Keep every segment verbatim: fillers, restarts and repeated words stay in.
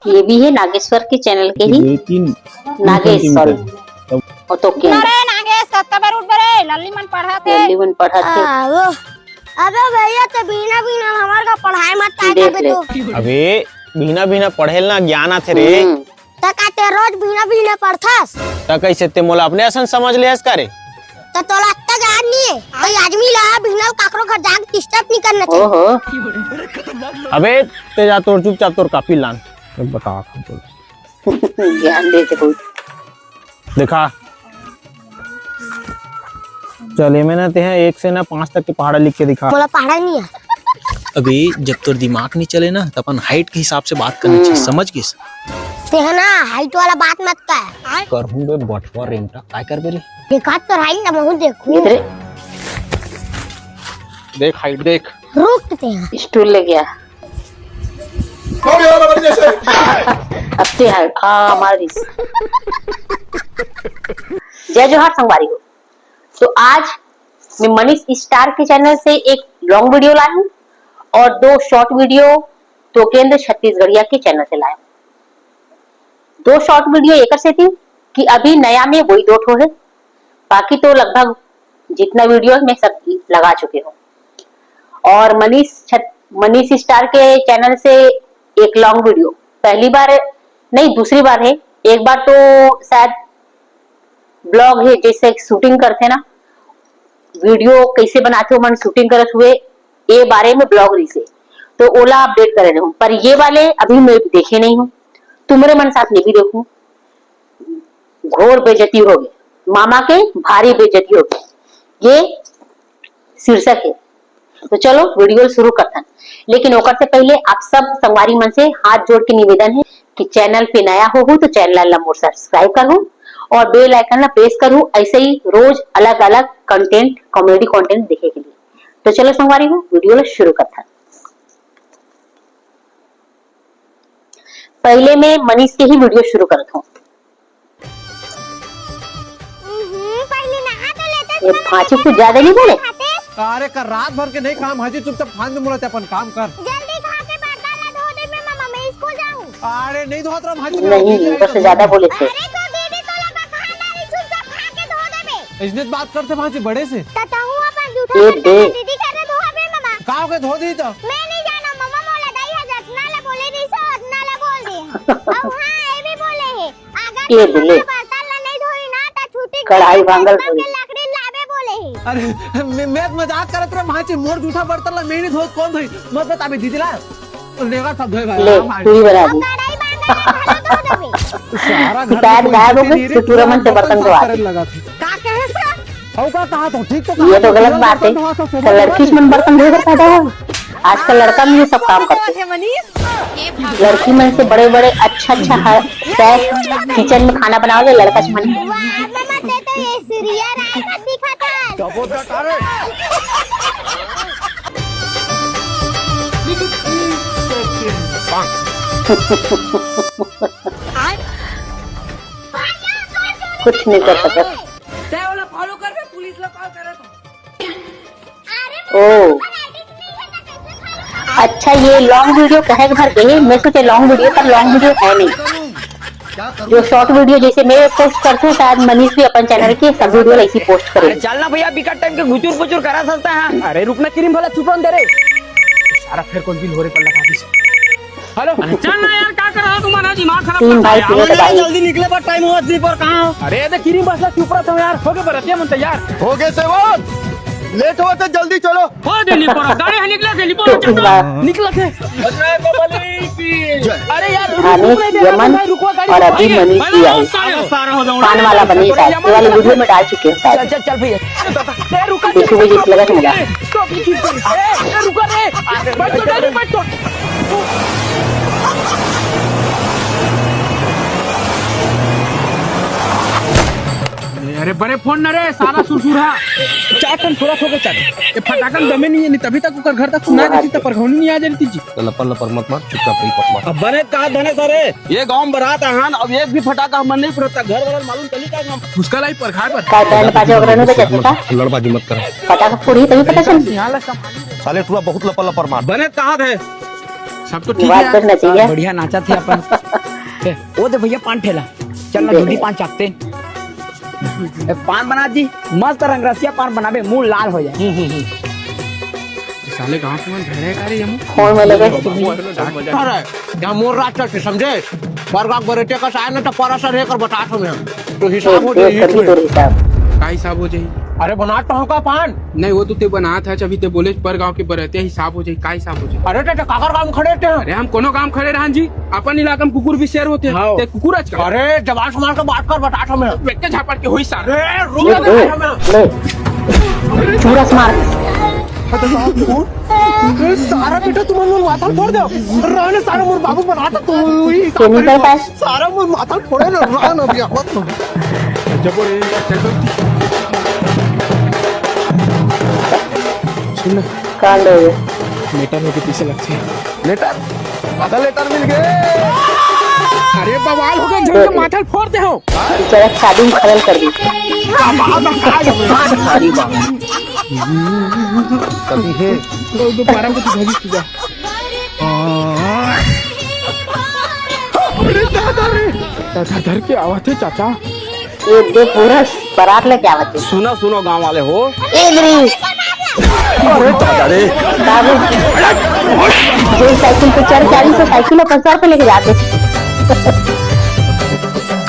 ये भी है नागेश्वर के चैनल के ही। दो तीन नागेश, तीन सॉरी। तब और तो क्या? अरे नागेश, कब तक उठ बरे? लल्ली मन पढ़त हे। लल्ली मन पढ़त हे। आ, वो। अबे भैया, ते बिना बिना हमार का पढ़ाई मत काय देख करबे ले। तो। अबे बिना बिना पढ़ेल ना ज्ञान आथे रे। हम्म। त का ते रोज बिना बिना पढ़थस? त कैसे ते मोला अपने असन समझ लेहस का रे? त तोला अत्ता ज्ञान नहीं है। कोई आदमी ला बिना काकरो घर जाके डिस्टर्ब नहीं करना चाहिए। ओहो। अबे ते जा तोर चुपचाप तोर कापी लान। मैं बता ज्ञान दे के कोई। देखा। चल, एमे ना तेहा एक से ना पाँच तक के पहाड़ा लिख के दिखा। मोला पहाड़ा नहीं है। अभी जब तोर दिमाग नहीं चले ना, त अपन हाइट के हिसाब से बात करना चाहिए, हम्म। समझ गिस? तेहा ना हाइट वाला बात मत कर। करहूं बे बटवा रेंगटा, काय करबे रे? देखा तो हाइट ना महू देखू। इधर देख, हाइट देख। रुक तेहा। स्टूल ले गया। अब ते हाइट, हाँ, मार दिस। जय जोहार संगवारी हो। तो आज मैं मनीष स्टार के चैनल से एक लॉन्ग वीडियो लाया हूँ और दो शॉर्ट वीडियो तोकेंद्र छत्तीसगढ़िया के चैनल से लाया हूँ। दो शॉर्ट वीडियो एकर सेती कि अभी नया में वही दो ठो है, बाकी तो लगभग जितना वीडियो है मैं सब लगा चुके हूँ। और मनीष छत-, मनीष स्टार के चैनल से एक लॉन्ग वीडियो, पहली बार नहीं, दूसरी बार है। एक बार तो शायद ब्लॉग है, जैसे शूटिंग करते ना, वीडियो कैसे बनाते हो मन शूटिंग करत हुए, ये बारे में ब्लॉग रहिसे, तो ओला अपडेट करे रहूं, पर ये वाले अभी मैं देखे नहीं हूँ। तुम्हरे मन साथ नहीं भी देखूं, घोर बेइज्जती हो गई, मामा के भारी बेइज्जती हो गई, ये शीर्षक है। तो चलो वीडियो शुरू करथन, लेकिन ओकर से पहले आप सब संगवारी मन से हाथ जोड़ के निवेदन है कि चैनल पे नया हो हो तो चैनल ला मोर सब्सक्राइब करहू और बेल आइकन ला प्रेस करहू। ऐसे ही रोज अलग-अलग कंटेंट, कॉमेडी कंटेंट देखे के लिए। तो चलो संगवारी हो, वीडियो ला शुरू करथन। पहले मैं मनीष के ही वीडियो शुरू करत हूँ। हम्म, पहले नहा तो लेते, ये भांची कुछ ज्यादा नहीं बोले? अरे कर रात भर के नहीं काम, हाजी चुपचाप खान दे मोला ते अपन काम कर। जल्दी खा के बर्तन ला धो दे बे मामा, मैं स्कूल जाऊँ। अरे नहीं धोत रहा भांची, नहीं, बस ज्यादा बोले थे। अरे तो दीदी तो लगा खाना नहीं, चुपचाप खा के धो दे बे। इसने बात करते भांची बड़े से। त तहूँ अपन जूठा ये बर्तन दे। ला दीदी कर धो बे मामा। का हो के धो दी तो? मैं नहीं जाना मामा, मोला दाई हा जतना ला बोले रहिस, उतना ला बोल दे। अब हाँ, ये भी बोले है। अगर ये तू ले। बर्तन ला नहीं धोई ना, त छुट्टी कढ़ाई भांगल धोई। लकड़ी लाबे बोले ही। अरे, मैं, मैं मजाक करत रहे, माची मोर जूठा बर्तन ला मैं नहीं धोत, कौन धोई? मत बताबे दीदी ला। लेगा सब धोए भाई, ले, हाँ, पूरी बना दी। कढ़ाई भांगल ला धो देबे। सारा घर में कोई गायब हो गई, छुट्टी रही, छुटुरा मन से बर्तन साफ धोआ करे दे। लगा था। का कहे से? हऊ का कहा तो, ठीक तो ये कहा तो था, गलत बात है। बर्तन धोआ था, सुबह तो लड़की धोआ मन बर्तन धोए बर पैदा हो। आजकल लड़का भी ये सब काम करते हैं। मनीष, लड़की मन से बड़े-बड़े अच्छा-अच्छा ह-, शेफ किचन में खाना बनावे, लड़का से मन। वाह, मम्मा, ते तो ये सीरियल आए मत दिखा था। कुछ नहीं कर सकत। तै ओला फॉलो कर बे, पुलिस ला कॉल करे तो। ओ। अच्छा, ये लॉन्ग वीडियो कहे के भर के, मैं सोचे लॉन्ग वीडियो, पर लॉन्ग वीडियो है नहीं। जो शॉर्ट वीडियो जैसे मैं पोस्ट करती हूँ, शायद मनीष भी अपन चैनल के सब वीडियो ऐसी पोस्ट करे। अरे चल ना भैया, बिकट टाइम के गुचुर पुचुर करा सकता है। अरे रुक ना, क्रीम भला चुप रहने दे रे। सारा फिर कौन बिल हो रे पर लगा दी। हेलो। अरे चल ना यार, का कर रहा तू, मन दिमाग खराब तीन करता भाई है। तीनों अरे तबाही। जल्दी निकले पर टाइम हुआ, जी पर कहाँ हो? अरे ये देख, किरी बस चुप रहा था यार, हो गए बरतिया मन तैयार। हो गए सेवक, लेट हुआ तो जल्दी चलो। हो दे निपोरा, गाड़ी है निकला के निपोरा तो चल। इस बार निकला के। बजरंग बली की जय। अरे यार, रुको, अनिश, रुको, रुको, यमन रुको, गाड़ी और रुको, अभी भाई, मनीष भाई, भी आए। सारे हो, सारे हो जाओ। पान वाला मनीष आए, ये वाली वीडियो में डाल चुके हैं शायद। चल, चल, चल भैया। ए, रुको, देखो भाई, इस लगा था मजा। ए, ए, रुको रे। बैठ तो, बैठ तो। अरे, अरे, बड़े फोन न रे, साला सुरसुरा। चार टन थोड़ा थोड़ा चार। ये फटाकन दमे नहीं है, नहीं तभी तक ओकर घर तक सुना देती, तब परघौनी नहीं आ जाती जी। तो लपर लपर मत मार, चुपचाप रही पकवान। अब बने कहा धने सारे, ये गांव में बारात आहान, अब एक भी फटाका हमन नहीं फुरता, घर वाला मालूम चली का हम। उसका लाई परघाए पर। का बहन पाछे ओकरा नहीं बचत का? लड़बाजी मत कर। फटाका फोड़ी तभी पता चल। साले टुरा बहुत लपर लपर मार। बने कहा थे। सब तो ठीक है यार। बढ़िया नाचा थे अपन। ए, ओ दे भैया पान ठेला, चल ना जल्दी पान चाटते। ए, पान बना जी, मस्त रंगरसिया पान बनाबे, मुंह लाल हो जाए। हम्म, हम्म, हम्म। साले गांव के मन झगड़ा करे ये मुंह। फोन में लगे। अरे, यहाँ मोर राज चलते, समझे? परगांव बरेटिया का साय ना तो परसर है कर बता हूँ मैं। तो हिसाब हो जाए, एक कर दी तोर हिसाब। का हिसाब हो जाए? अरे, बना तो होगा पान। नहीं, वो तो ते बनात है, अभी ते बोले परगांव के बरेटिया हिसाब हो जाए, का हिसाब हो जाए? अरे, ते, ते काकर गांव में खड़े थे? अरे, हम कोनो गांव खड़े रहन जी, अपन इलाका में कुकुर भी शेर होते हैं। हाँ। ते कुकुर आज का? अरे, जबान संभाल के बात कर, बता हूँ मैं। बेटे झापड़ के हुई सार। अरे, रुक ले, जा, ले, मैं। ले। चूरस मार। अरे, सारा बेटा तुम लोग माथा फोड़ दो। रहने सारा मोर बाबू बनाता तो वही हिसाब से। सारा मोर माथा फोड़े ना, रहा ना भैया, मत। जब वो रेल का चल सुन ना। कांड हो गया। लेटर होके पीछे लगते हैं। लेटर? आधा लेटर मिल गए। अरे बवाल हो गया, झुंड के माथा फोड़ दे हो। बेचारा शादी में खलल कर दी। कभी है। दो, दो, बारह को तो भगी पूजा। अरे दादा रे, दादा धर के आवत है चाचा। ये दे पूरा बारात लेके आवत है। सुनो, सुनो गांव वाले हो। ए रे। अरे दादा रे। बाबू, जो साइकिल पे चढ़ के आई, तो साइकिल अपन सर पे लेके जाते।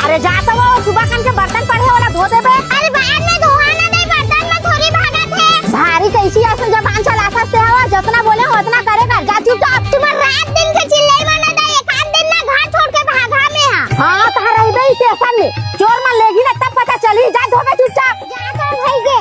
अरे जा तो वो सुबह खान के बर्तन पड़े वाला धो देबे। अरे बाद में धोवाना नहीं, बर्तन में थोड़ी भागत है। भारी कैसी ऐसे जबान चला सकते हो, जितना बोले हो उतना करेगा। जा चुपचाप। तुम्हार रात दिन के चिल्लाई माना था, एक आध दिन ना घर छोड़ के भागा में है। हाँ, तो रहबे ही स्टेशन में। चोर मन लेगी ना तब पता चली। जा धोबे चुपचाप। जा तो भाई गे।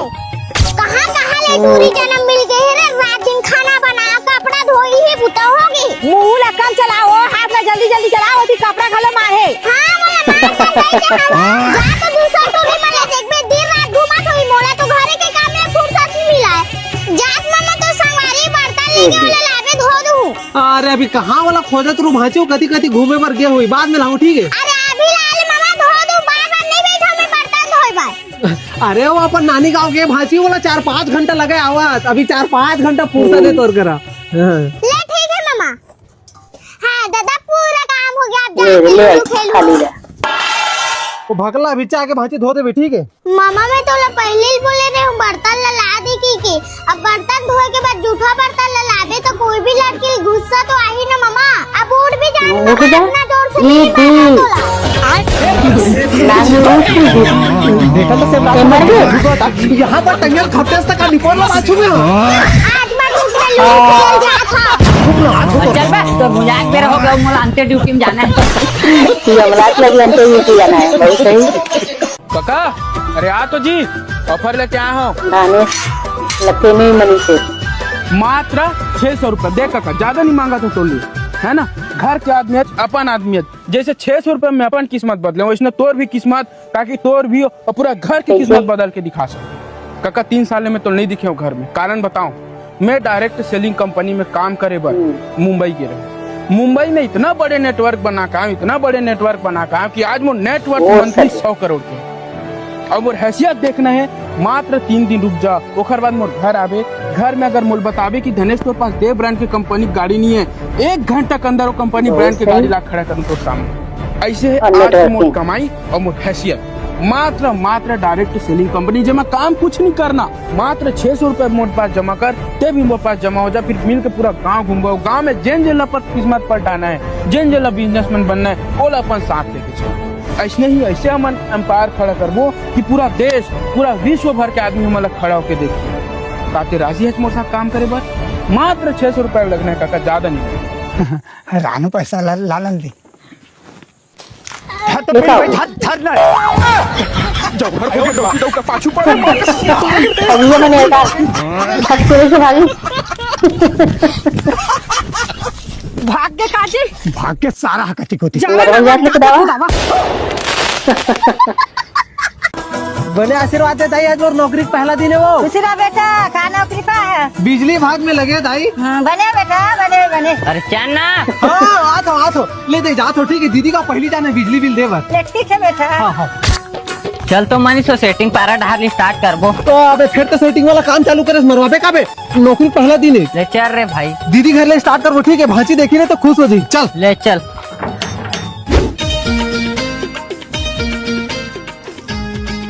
कहाँ कहाँ ले टूरी जन्म मिल गए रे, रात दिन खाना बना, कपड़ा धोई ही बुता होगी। मुंह ला कम चलाओ, हाथ ला जल्दी जल्दी चलाओ, अभी कपड़ा घलो मारे। हाँ, मोला मार कर दे के हवा। जा तो दूसर टूरी मन ला देखबे, दिन रात घूमत होई, मोला तो घरे के काम में फुर्सत नहीं मिला है। जात मामा तो संगवारी बर्तन लेके ओला लाबे धो दूँ। अरे अभी कहाँ वाला खोजत रू भांचो, कति कति घूमे बर गे होई, बाद में लाऊं, ठीक है? अरे अभी लाल मामा धो दूँ, बार बार नहीं बैठा मैं बर्तन धोए बर। अरे वो अपन नानी गांव के भांची वाला चार पाँच घंटा लगे आवत, अभी चार पाँच घंटा फुर्सत है तोर करा। हाँ। ले ठीक है मामा। हाँ दादा, पूरा काम हो गया, अब ले, जाके ले, लूडो खेलूं। खाली ले। वो भगला अभी चाह के भांची धो देबे, ठीक है? मामा, मैं तोला पहले ही बोले रहे हूँ, बर्तन ला ला दे की के। अब बर्तन धोए के बाद जूठा बर्तन ला लाबे तो कोई भी लड़की गुस्सा तो आही ना मामा। अब उठ भी जा, रुक जा। इतना जोर से ये नहीं मारा देख। तोला। नानी रोज की गुस्सा। देखा तो सेम ये मर गए। यहाँ पर टंगल खपते तक का निपोर ला बाजू में। आज मैं धूप में लूट खेल गया था। चल बे, तो मुझे एक बेर हो गया, मोला अंते ड्यूटी में जाना है। ये अमलात लगी अंते ड्यूटी जाना है, बहुत सही। काका, अरे आ तो जी, ऑफर लेके आया हूँ। दानेश, लखे में मनी से। मात्र छह सौ रुपए। देख काका, ज्यादा नहीं मांगा था तोली, है ना? घर के आदमी है, अपन आदमी है। जैसे छह सौ रुपए में अपन किस्मत बदले, वैसने तोर भी किस्मत, ताकि तोर भी और पूरा घर की कैसे? किस्मत बदल के दिखा सको। काका, तीन साल में तो नहीं दिखे हो घर में, कारण बताओ। मैं डायरेक्ट सेलिंग कंपनी में काम करे बर हम्म। मुंबई गे रहे। मुंबई में इतना बड़े नेटवर्क बना काम, इतना बड़े नेटवर्क बना काम कि आज मोर नेटवर्क ओ मंथली सर। सौ करोड़ के। अब मोर हैसियत देखना है, मात्र तीन दिन रुक जा, ओखर बाद मोर घर आबे। घर में अगर मोल बताबे कि धनेश तोर पास दे ब्रांड के कंपनी गाड़ी नहीं है, एक घंटा के अंदर वो कंपनी ओ ब्रांड के सर। गाड़ी ला खड़ा करन तोर सामने। ऐसे है और आज नेटवर्क मोर की। कमाई और मोर हैसियत। मात्र, मात्र डायरेक्ट सेलिंग कंपनी, जेमा काम कुछ नहीं करना। मात्र छह सौ रुपए मोर पास जमा कर, ते भी मोर पास जमा हो जा, फिर मिल के पूरा गांव घूमबो। गांव में जेन जेन ला अपन किस्मत पलटाना है, जेन जेन ला बिजनेसमैन बनना है, ओला अपन साथ लेके चल। ऐसने ही ऐसे हमन एम्पायर खड़ा करबो कि पूरा देश, पूरा विश्व भर के आदमी हमन ला खड़ा होके देखी। का ते राजी है मोर साथ काम करे बर? मात्र छह सौ रुपए लगना है काका, ज्यादा नहीं। रानू पैसा ला, लालन दे। धर तो पहले भाई, धर, धर ना। जब हर कोई डौकी डौका पाछू पड़े। अभी ये मैंने ऐसा फटकोले से भागी। भाग के काजी। भाग के सारा हकती कोती। जा, लगन जात लेके दावा। बने आशीर्वाद दे दाई, आज मोर नौकरी के पहला दिन है वो। खुश रह बेटा, का नौकरी पा है? बिजली विभाग में लगे दाई। हाँ, बने बेटा, बने, बने। अरे चल ना। हाँ, आत हो, आत हो। ले दे, जात हो, ठीक है, दीदी का पहली जाना है बिजली बिल दे बर। ले, ठीक है बेटा। हाँ, हाँ। चल तो मनीष, वो सेटिंग पारा डाल, स्टार्ट करबो। तो अबे फिर तो सेटिंग वाला काम चालू करेस, मरवाबे का बे? नौकरी पहला दिन हे। ले चल रे भाई। दीदी घर ले स्टार्ट करबो, ठीक हे? भांची देखी रे तो खुश हो जाही। चल। ले चल।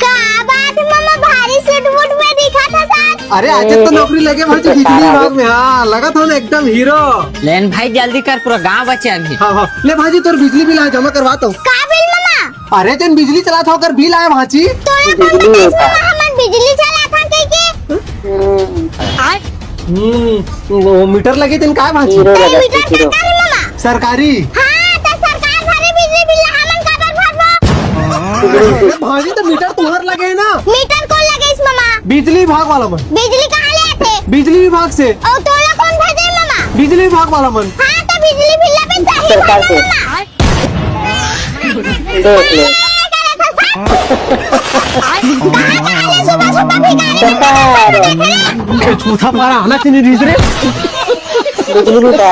का बात हे मामा, भारी सूट वूट में दिखत हस आज। अरे, आज तो नौकरी लगे भांची, बिजली विभाग में। हाँ, लगत हस ना एकदम हीरो। लेन भाई, जल्दी कर, पूरा गांव बचे अभी। हाँ, हाँ। ले भांची, तोर बिजली बिल आय, जमा करवात हंव। का बिल मामा? अरे, जेन बिजली चलाथस ओकर बिल आय भांची। तोला कोन बताइस मामा, हमन बिजली चलाथन कहिके? हम्म, वो मीटर लगे तेन काय भांची? हीरो ए, लगा मीटर हीरो। सरकारी मामा। सरकारी? हाँ, त सरकार भरे बिजली बिल ला हमन काबर भरबो? अरे भांची, त मीटर तुंहर लगे हे ना? मीटर कोन लगाइस मामा? बिजली विभाग वाला मन। बिजली कहाँ ले आथे? बिजली विभाग से। अउ तोला कोन भेजे मामा? बिजली विभाग वाला मन। हाँ, त बिजली बिल ला भी सही सरकार भरना से। मामा। देख ले। ये छूथा पारा आना चाहिए रीस रे। बिजली भी था।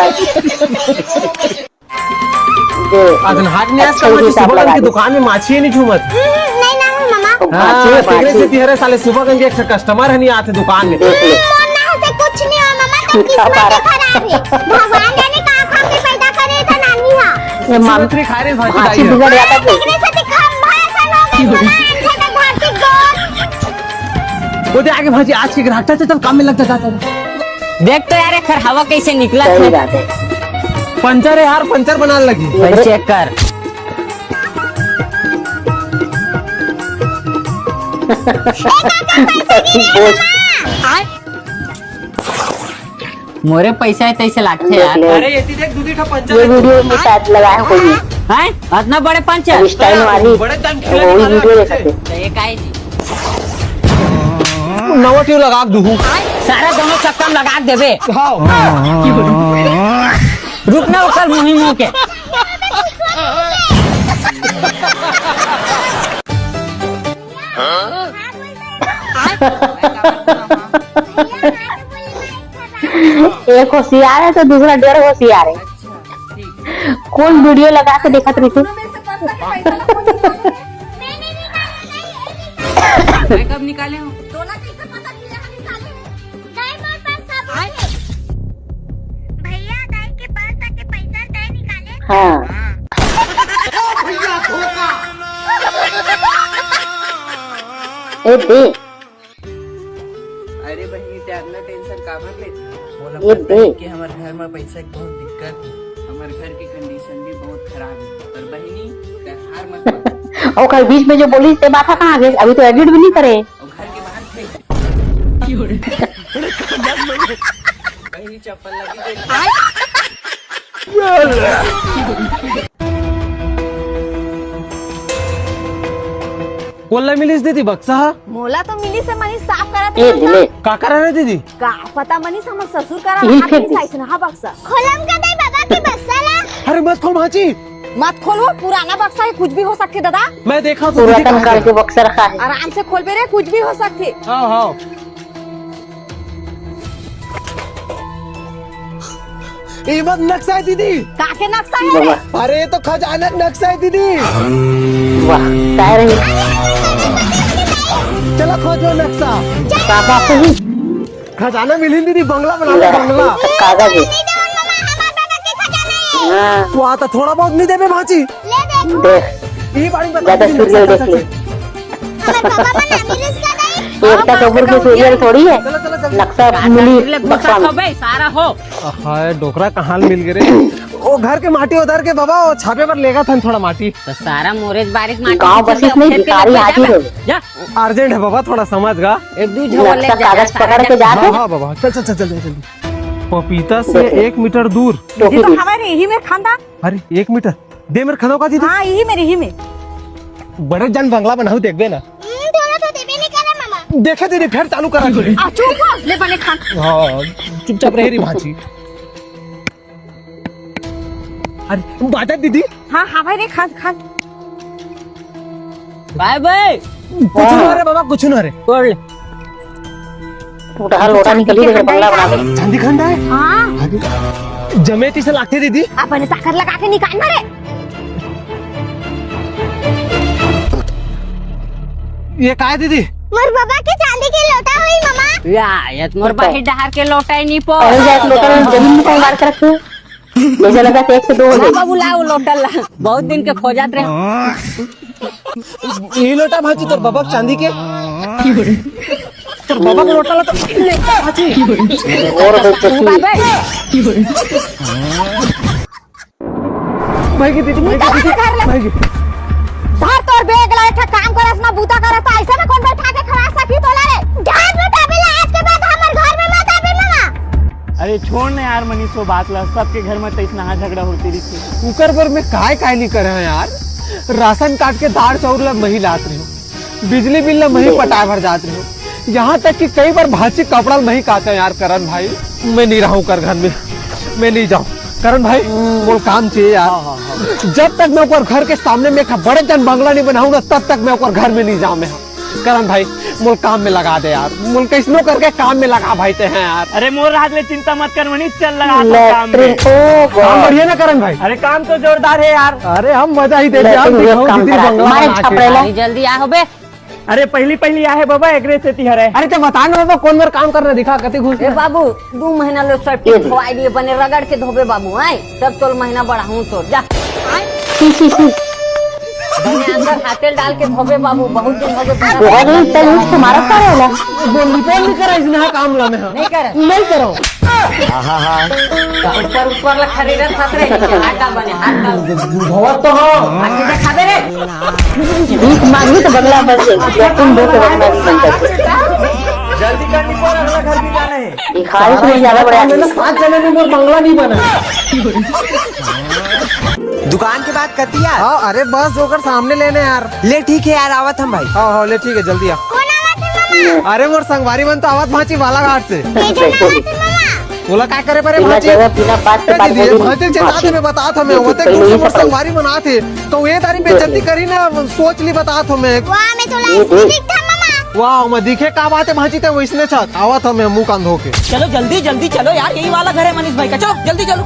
देख। अगन हाथ में आज अच्छा कल हिसाब सुबह लगा के दे। दुकान में माछी नहीं छूमत। हम्म, नहीं ना मामा। हाँ, माछी, तेरे से माछी। तिहरे साले सुबह के एक कस्टमर हे नहीं आथे दुकान में। देख ले। हम्म, ना से कुछ नहीं हो मामा, तो छूथा किस्मत पारा। खराब हे। भगवान जाने कहाँ कहाँ से पैदा करे था नानी हा। ये माम-, सुरत रे खाए रे भांची भांची दाई। बिगड़ जाता है। एकरे से दिखा, भाषण हो गई, बोला, अंधे में धरती गोल। वो दे आगे भांची, आज के ग्राहक, चल, चल, चल, काम में लग जा, जा, जा। देख तो यार, एखर हवा कैसे निकला सही था। बात है। पंचर है यार, पंचर बनाने लगी। भाई चेक कर। बोझ। मोरे पैसा हे तैसे लागथे देख यार। ले। अरे, ये देख, दू दी ठा पंचर ये हे। वीडियो में शायद लगाए हैं कोई। हैं? अतना बड़े पंचर? अब इस टाइम वाली बड़े दाम खिलाने वही वाला वीडियो है। देखते हैं। तो ये काहे जी? नवा ट्यूब लगा के दूहू। सारा दोनों चक्का में लगा के देबे। हाँ। रुक ना, ओकर मुही मुँह के। एक होशियार है तो दूसरा डेढ़ होशियार है। अच्छा, ठीक है। कौन वीडियो लगा के देखत रहिथे? मैं कब निकाले हूँ? भैया, दाई के पास आके पैसा दे निकाले। हाँ। ए दे। अरे बहिनी, ते अतना टेंशन काबर लेत? मोला ये पता दे। हे कि हमर घर म पैसा के बहुत दिक्कत हे। हमर घर के कंडीशन भी बहुत खराब हे। पर बहिनी, ते हार मत मान। ओकर बीच में जो बोलिस, ते बात ह कहाँ गे? अभी तो एडिट भी नहीं करे। अउ घर के बाहर फेंक दे। बहिनी, चप्पल लगी गई। कोन ला मिलिस दीदी बक्सा ह? मोला तो मिलिस हे, मनीष साफ करत ए, रहे दिले। ना। का करा रे दीदी? का पता मनीष, हमर ससुर करा ये हाथ फेंक मिस दिस। आइस ना, हाँ, बक्सा। खोलम का दे बाबा के बक्सा ला। अरे मत खोल भांची। मत खोलो, पुराना बक्सा हे, कुछ भी हो सकथे दादा। मैं देखा तो दीदी पुरातन कहाँ काल गया? के बक्सा रखा है। आराम से खोलबे रे, कुछ भी हो सकथे। हाँ, हाँ। ए मत नक्सा हे दीदी। का के नक्सा हे? बाबा। अरे, ये तो खजाना के नक्सा हे दीदी। वाह, कह रही। चलो खोजो नक्सा। पापा को ही। खजाना मिली दीदी, बंगला बना लो, ले, बंगला। ये सब कागज है। हाँ। वो आता थोड़ा बहुत नहीं देवे भांची। देख, ये बारी बता ज्यादा दीदी, सीरियल नक्सा देख ले। हमर पापा मन नाम लिख के दे। एकता कपूर के सीरियल थोड़ी है। चलो, चलो, चलो। नक्शा मिली ले, बक्सा में। बे, सारा हो। हाय, डोकरा कहाँ मिल गए रे? ओ घर के माटी उधर के बाबा, वो छापे पर लेगा था थोड़ा माटी। तो सारा मोरेज बारिश माटी गाँव बसिस नहीं, भिखारी हाजिर है। जा। अर्जेंट है बाबा, थोड़ा समझ गा। एक दू झोला ले नक्शा जा, कागज सारा पकड़ के जा। जाते। हाँ, हाँ बाबा, चल, चल, चल, चल, जल्दी। पपीता से देख ले। एक मीटर दूर। टोपी ये तो दी। हमारे यही में खानदान। अरे, एक मीटर। दे मेरे खनवा का दीदी। हाँ, यही मेरे, यही में। बड़े जन बंगला बनाऊ देखबे ना। हम्म, तोरा तो देबे नहीं करे, मामा। देखे दीदी, फिर चालू करा। आ, चुप हो, ले बने खान। हाँ, चुपचाप रह रही भांची। अरे, बाजा दीदी। हाँ, हाँ भाई रे, खान, खान। बाय बाय। कुछ ना रे बाबा, कुछ ना रे। बोल। टूटा लोटा निकली, देखो, बंगला बना दे। चांदी खंडा है? हाँ। अरे, जमे तीसे लागथे दीदी। अपने ताकत लगा के निकाल ना रे। ये काय दीदी? मोर बाबा के चांदी के लोटा होई मामा। या, ये तो मोर बाहिर डहार के लोटा ही नहीं पो। अरे यार, लोटा में जमीन में कौन गाड़ के रखे हो? जैसे लगा कि एक से दो हो जाए। बाबू, लाओ लोटा ला, बहुत दिन के खोजत रहे। ये लोटा भांची तोर बाबा के चांदी के। तोर बाबा के लोटा ला तो ले भांची। और बाबा। भाई की दीदी, भाई की निकल दीदी, घर ले। भाई की। धर तोर बैग ला, एक ठा काम करस ना, बूता करस ना, ऐसे में कौन बैठा के खवा सकी तोला रे? डांट में तबे ला, आज के बाद हमर घर में मत आबे मामा। अरे छोड़ ना यार मनीष, वो बात ला, सबके घर में तैसना झगड़ा होती रही। उकर बर मैं काय काय नहीं करे हैं यार। राशन कार्ड के दाल चाउर ला मही लात रही हूँ, बिजली बिल ला मही पटाए भर जात रही हूँ, यहाँ तक कि कई बार भांची कपड़ा ला मही काते हैं यार। करण भाई, मैं नहीं रहूँ कर घर में, मैं नहीं जाऊँ। करण भाई, मोर काम चाहिए यार। हाँ, हाँ, हाँ। जब तक मैं ओकर घर के सामने में एक बड़े जन बंगला नहीं बनाऊँ ना, तब तक मैं ओकर घर में नहीं जाऊँ मैं। करण भाई, मोर काम में लगा दे यार, मोर कैसनो करके काम में लगा भाई ते हैं यार। अरे मोर रात ले चिंता मत कर मनीष, चल लगा तो काम में। काम बढ़िया ना करण भाई? अरे काम तो जोरदार है यार। अरे हम मजा ही देते यार, दिखाऊं दीदी बंगला बना के। जल्दी आ हो बे। अरे पहली पहली आहे बाबा, एकरे सेती हरे। अरे तो बता ना बाबा, कौन मेर काम करना दिखा, कति घूस ए बाबू, दू महीना लो सब ये दे। खवाई दिए, बने रगड़ के धोबे बाबू, आए तब तोल महीना बढ़ाऊं तोर, जा। छी, छी, छी। बने अंदर हाथेल डाल के धोबे बाबू, बहुत दिन हो गए। धोबे नहीं, तब उसको मारत का रहेला? बोल, रिपोर्ट नहीं करा इसने, हाँ, काम ला में, हाँ। नहीं करा। नहीं करो। ऊपर, ऊपर ला खरीदत हस रे, हाथ डाल बने, हाथ डाल। धोवत तो हो। आके देखा दे रे। भीख मांगी तो बंगला बन जाए, लेकिन दो के बंगला नहीं बन सकते। जल्दी कर, निकल, अगला घर भी जाना है। भिखारी से ज्यादा बड़े आदमी। सात जने में मोर बंगला नहीं बना। दुकान के बाद कतिया? हाँ, अरे बस ओकर सामने लेने यार। ले ठीक है यार, आवत हम भाई। हाँ, हाँ, ले ठीक है, जल्दी आ। कौन आवत है मामा? अरे मोर संगवारी मन तो आवत भांची बालाघाट से। ये जो आवत है मामा। बोला का करे परे बिना भांची? जगह, बिना बात के ए बात दीदी, बोली। भांची के बात में बतात हमें, वो ते पहले कुछ ये मोर सब संगवारी मन आथे, तो ये तारी बेइज्जती करी ना, सोच ली बतात हमें। वाह, मैं तो ये लाइफ में देख। दिखता मामा। वाह, मैं दिखे का बात है भांची ते वैसने छत। आवत हमें मुंह कान धो के। चलो जल्दी, जल्दी चलो यार, यही वाला घर है मनीष भाई का, चलो जल्दी चलो।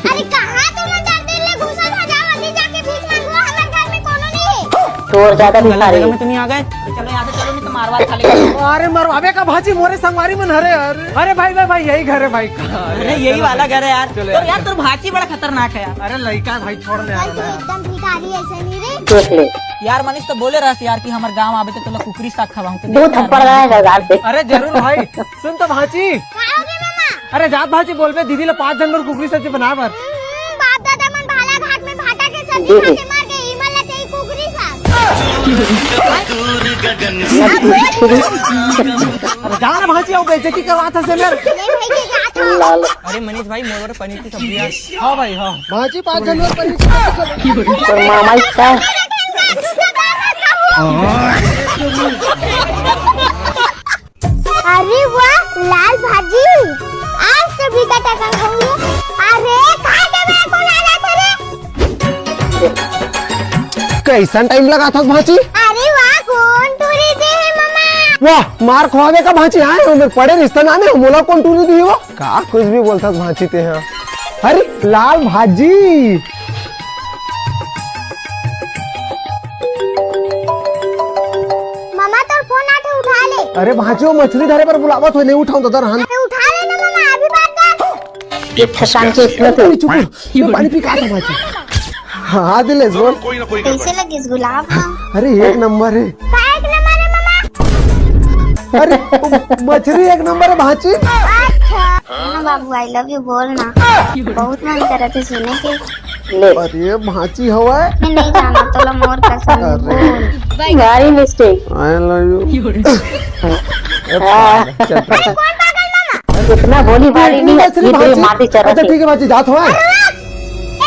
अरे कहाँ तुम अंदर दिल ले घुसल हो, जाओ अभी जाके भीख मांगो, हमारे घर में कोनो नहीं है। चोर ज्यादा गलत भिखारी। जगह में तो नहीं आ गए? चलो यहाँ से, चलो, नहीं तो मारवा खा लेंगे। अरे मरवावे का भांची, मोरे संगवारी मन हरे यार। अरे भाई, भाई, भाई, यही घर है भाई का। अरे यही वाला घर है यार। चलो तो यार। यार, तोर भांची बड़ा खतरनाक है यार। अरे लइका है भाई, छोड़ ले यार। भाई, तू एकदम भिखारी ऐसे नहीं रे। देख ले। यार, मनीष तो बोले रहस यार कि हमर गांव आबे तो तोला कुकरी साग खवाऊं, तो दो देख यार। थप्पड़ लगाए सरदार से। अरे जरूर भाई, सुन तो भांची। का हो गया मामा? अरे जात भांची बोलबे दीदी ला पांच झन बर कुकरी सब्जी बना बर। हम्म, बाप दादा मन भाला घाट में भाटा के सब्जी दे दे। खा के मर गए, इमन ला चाहिए कुकरी साग। अरे जा ना भांची, आओ बेइज्जती करवात हस मेर। ये भाई के जात हो। लाल। अरे मनीष भाई, मोर बर पनीर की सब्जी है। हाँ भाई, हाँ। भांची पांच झन बर पनीर की सब्जी। तोर मामा ही का? अरे वाह, लाल भाजी, आज तो भी कटा कम खाऊंगी। अरे, खा के मैं को लाना था रे। कैसन टाइम लगा था भांची? अरे वाह, कौन टूरी दे है मामा? वाह, मार खवावे का भांची आए हो, मेरे पड़े रिश्ता नाने हो, मोला कौन टूरी दी हो? का कुछ भी बोलता भांची ते हैं। अरे, लाल भाजी। मामा, तोर फोन आथे, उठा ले। अरे भांची, वो मछली धरे बर बुलावत हो, नहीं उठाऊं तो दर हन। अरे उठा ले ना मामा, अभी बात कर। ये फंस गया। अरे चुप, मैं पानी पी के आता हूँ भांची। हाँ, हाँ, दिलेश, बोल। कैसे लगिस गुलाब? हाँ। अरे, एक नंबर है। का एक नंबर है मामा? अरे, मछली एक नंबर है भांची। अच्छा। हाँ बाबू, I love you बोल ना। बहुत मन करत है सुने के। ले। अरे भांची हवा है। मैं नहीं जाना, तोला मोर कसम। अरे। बोल। भारी मिस्टेक। I love you। हाँ। चल। अरे कौन पागल मामा? इतना बोली भारी नहीं है, ये तो माटी चढ़ा अच्छा, ठीक है भांची, जात हवा है। चल,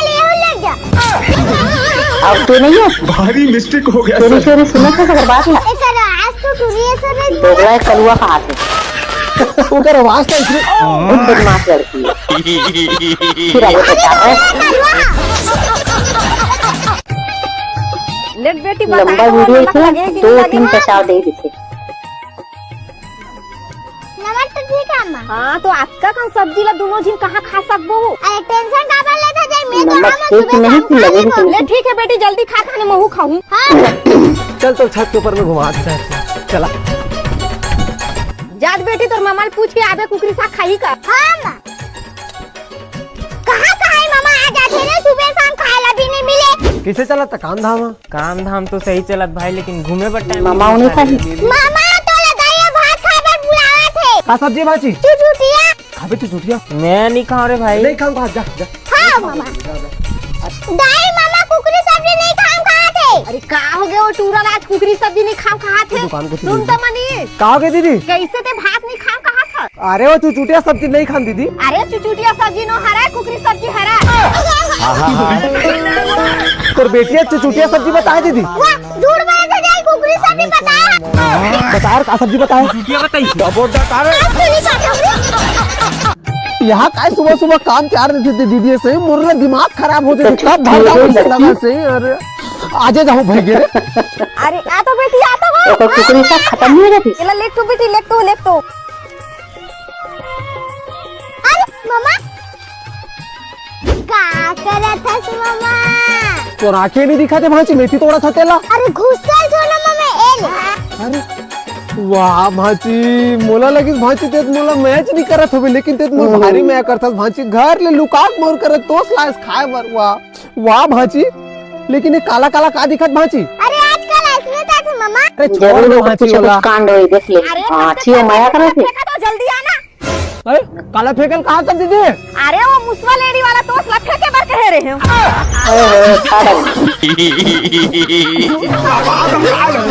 ये हो ले जा। अब तू नहीं है? भारी मिस्टेक हो गया चोरी सर। चोरी सुना था सर बात ना। ए सर, आज तो टूरी है सर। दोगला है कलुआ का हाथ है। ओकर आवाज तो इतनी बहुत बदमाश लड़की है। फिर आगे पता है। लेट बेटी, लंबा वीडियो क्यों? दो तीन पचाव दे देते। नमस्ते, ठीक है अम्मा। हाँ, तो अतका कन सब्जी ला दोनों झिन कहाँ खा सकबो? अरे टेंशन काबर लेत हस, जय मैं नमक तेज नहीं कि लगे ही कि नहीं। ले ठीक है बेटी, जल्दी खा, खाने महू खाऊं। हाँ। चल तो छत के ऊपर में घुमा दे। चला। जात बेटी तोर ममा ले पूछ के आबे कुकरी साग खाही का? हाँ माँ। कहाँ कहाँ है मामा, आ जाते ना, सुबह शाम खाए ला भी नहीं मिले। कैसे चला था काम धाम? काम धाम तो सही चलत भाई, लेकिन घूमे बर टाइम मामा नहीं उन्हें मिलता है। मामा तो लगाइए भात खाए बर बुलावा थे। का सब्जी भाजी? चुचुटिया। खाबे तू चुटिया? मैं नहीं खाऊं रे भाई। नहीं खाऊंगा, जा, जा। हाँ मामा। दाई मामा कुकरी सब्जी नहीं खाऊं कहा थे। अरे का हो गया वो टूरा, आज कुकरी सब्जी नहीं खाऊं कहा थे? दुकान को सुन तो मनी। का हो गया दीदी? कैसे ते भात नहीं खाऊं कहा था? अरे वो चुचुटिया सब्जी नहीं खान दीदी। अरे चुचुटिया सब्जी नो हरा, कुकरी सब्जी हरा। तोर बेटिया चुचुटिया सब्जी बताए दीदी। वाह, झूठ बोले थे, जाई कुकरी सब्जी बताया। बताया का सब्जी बताया? चुचुटिया बताई। डबो डकार। आज तो नहीं खाते। यहाँ काय सुबह सुबह काम चार देते दीदी से, मोर ना दिमाग खराब हो जाते। कब भाग जाओ इसे लगा से, अरे आजे जाओ भाई रे। अरे आ तो बेटी, आ तो वो। ओकर कुकरी साग खत्म नहीं हो जाती? इला लेक तो बेटी, लेक तो, लेक तो। अरे मम्मा, का करत हस मम्मा? तोर आंखें नहीं दिखाते भांची, मेथी तोड़त हस तेला। अरे घुसल जो ना मम्मा, ए ले। अरे वाह भांची, मोला लगिस भांची तेत मोला मैच नहीं करत होबे, लेकिन तेत मोर भारी मया करथस भांची। घर ले लुकाक मोर करत तोस लायस खाए बर। वाह वाह भांची, लेकिन ये काला काला का दिखत भांची? अरे आजकल ऐसने था थे मम्मा। अरे छोड़ जरूर दो कुछ भांची ना कुछ वाला। कांड होई, देख ले। अरे हाँ, अच्छी हो मया करत हे। देखा तो जल्दी आना। अरे काला फेंकल कहाँ कर दीदी? अरे वो मुसवा लेडी वाला तोस ला फेंके बर कहे रहे हो। ओहो, सारा।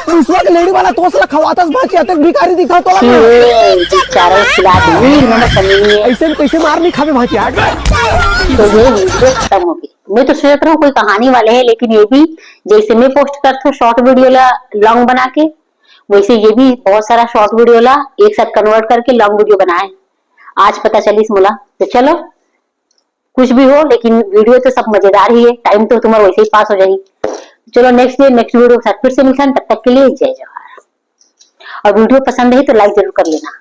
मुसवा के लेडी वाला तोस ला खवातस भांची, अतेक भिखारी दिखा तोला। ये चारों खिला दी, नमक कमी नहीं है। ऐसे में कैसे मार नहीं खाबे भांची आज? तो ये वीडियो खत्म हो गई। मैं तो सोचत रहूं कोई कहानी वाले है, लेकिन ये भी जैसे मैं पोस्ट करत हूँ शॉर्ट वीडियो ला लॉन्ग बना के, वैसे ये भी बहुत सारा शॉर्ट वीडियो ला एक साथ कन्वर्ट करके लॉन्ग वीडियो बनाए। आज पता चलिस मोला। तो चलो, कुछ भी हो, लेकिन वीडियो तो सब मजेदार ही है। टाइम तो तुम्हारा वैसे ही पास हो जाही। चलो, नेक्स्ट डे नेक्स्ट वीडियो के साथ फिर से मिलते हैं। तब तक के लिए जय जोहार। और वीडियो पसंद है तो लाइक जरूर कर लेना।